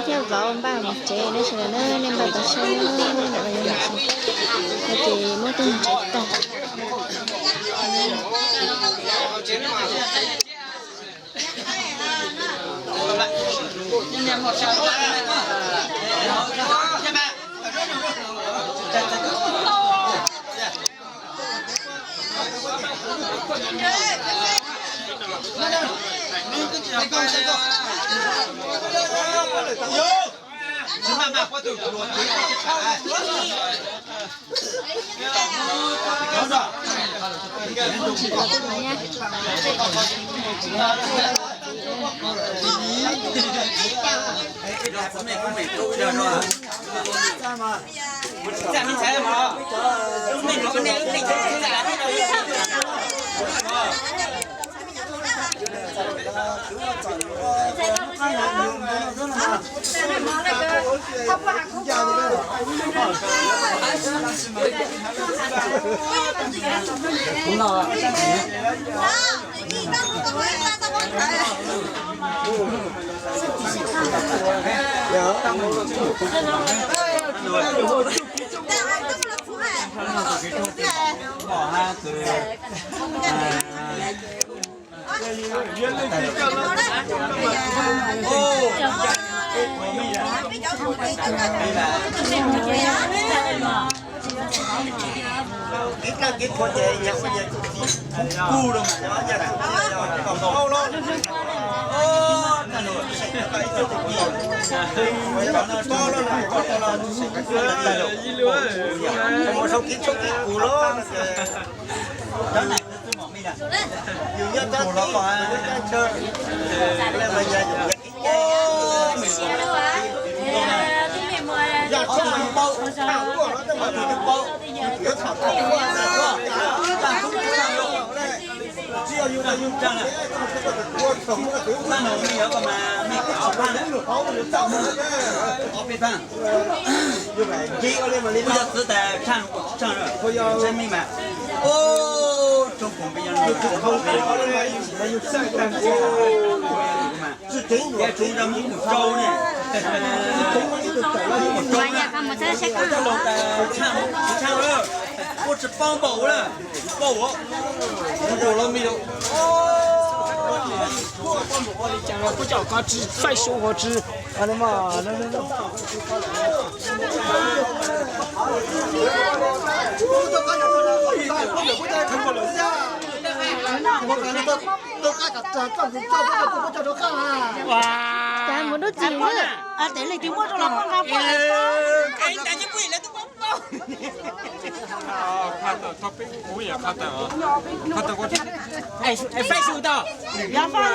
Nyob vauv npaj mus tsev, nej sawv daws na, nej npaj tau sab na, ntawm no yog ntawm sab, no ces muab tej mus tsev tag. Ua tsis paub npaum ua lawm, paub ua. Kuv cov ko tsis faib su ho tsis. Cas mus dub txim xwb. Tes leej twg muab rau los poj no poj.